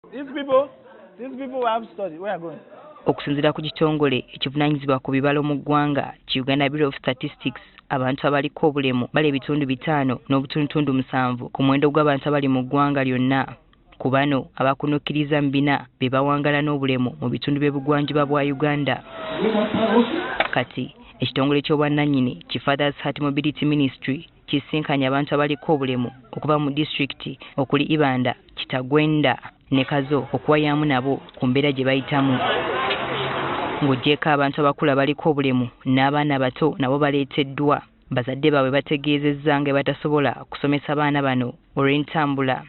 These people have studied. Where are going? Okusinziira ku kitongole ekivunaanyizibwa ku bibalo mu ggwanga ki Uganda Bureau of Statistics, abantu abaliko obulemu bali 5.7% ku muwendo gw'abantu abali mu ggwanga lyonna. Ku bano, abakunukkiriza mu 4 be bawangaala n'obulemu mu bitundu by'ebugwanjuba bwa Uganda. Kati ekitongole ky'obwannannyini ki Fathers Heart Mobility Ministry kisinkanye abantu abaliko obulemu okuva mu disitulikiti okuli Ibanda, Kitagwenda ne Kazo okuwayaamu nabo ku mbeera gye bayitamu. Ng'oggyeeko abantu abakulu abaliko obulemu, n'abaana abato nabo baleeteddwa. Bazadde baabwe bategeezezza nga batasobola kusomesa baana bano olw'entambula.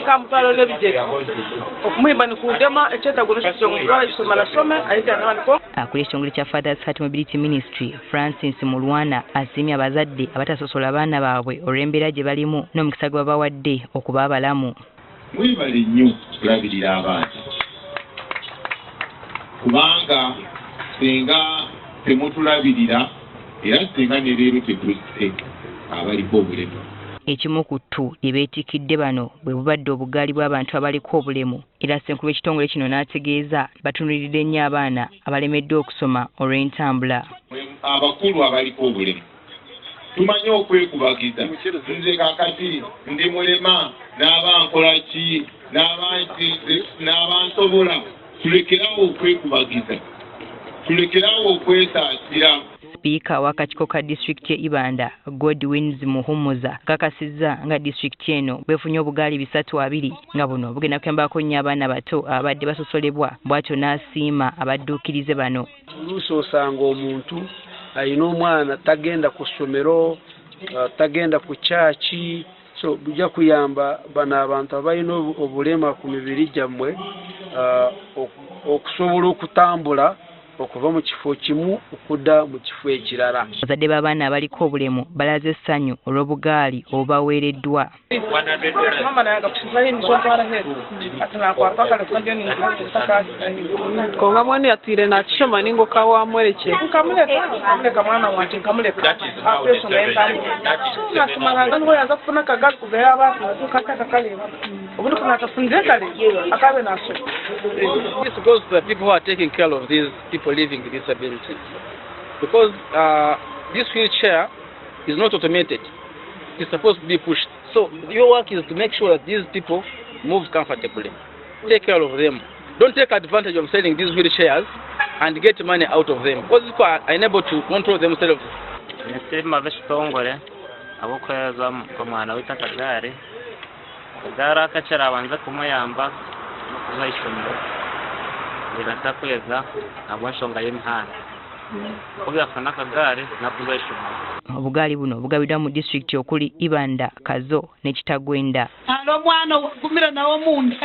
Kamutwala n'ebigere okumuhimba nikundema ekyetago nekyo mutwala isomero asome ayigana n'abandi. Akulira ekitongole kya Fathers Heart Mobility Ministry, Francis Mulwana, asiimye abazadde abatasosola baana baabwe olw'embeera gye balimu n'omukisa gwe babawadde okuba abalamu. Mwebale nnyo okulabirira abaana, kubanga singa temutulabirira era singa ne leero tetuzze abaliko obulemu. Ekimu ku ttu lye beetikidde bano bwe bubadde obugaali bw'abantu abaliko obulemu, era ssenkulu w'ekitongole kino n'ategeeza batunuulidde nnyo abaana abalemeddwa okusoma olw'entambula. Abakulu abaliko obulemu tumanyi okwekubagiza. Nze kakati ndi mulema, n'aba nkola ki, n'aba nti n'aba nsobola. Tulekerawo okwekubagiza, tulekerawo okwesaasira. Sipiika w'akakiiko ka disitulikiti y'e Ibanda, Godwins Muhumuza, akakasizza nga disitulikiti eno bwefunye obugaali 320, nga buno bugenda kuyambako nnyo abaana bato ababadde basosolebwa. Bw'atyo n'asiima abadduukirize bano. Oluusi osanga omuntu alina omwana tagenda ku ssomero, tagenda ku kyaki, so bijja kuyamba bano abantu abalina obulema ku mibiri gyammwe okusobola okutambula okuva mu kifo kimu okudda mu kifo ekirala. Bazadde b'abaana abaliko obulemu balaze essanyu olw'obugaali obubaweereddwa. Mama naye akakusiza heru ati nakwata akaleka Konga mwene yatwire nakishoma ninga okawamwerekera. Nkamuleka, nkamuleka mwana wanje, nkamuleka akwesoma entambula. So nasimaranga niho yaza kufuna akagari kuva yaba kakakaleba obundi kunakafunire kare akabe nasoma. This goes to the people who are taking care of these people living with disabilities. Because this wheelchair is not automated. It's supposed to be pushed. So your work is to make sure that these people move comfortably. Take care of them. Don't take advantage of selling these wheelchairs and get money out of them. Because people are unable to control themselves. Nisiima b'ekitongole ahabw'okuheereza omwana waitu akagaari. Akagaari aka kirabanza kumuyamba n'okuza ah'ishomero riraza ahabw'enshonga y'emihanda. Obu yafuna akagaari nakuza ah'ishomero. Obugaali buno bugabiddwa mu disitulikiti okuli Ibanda, Kazo ne Kitagwenda. Alo omwana ogumira nawe omunda.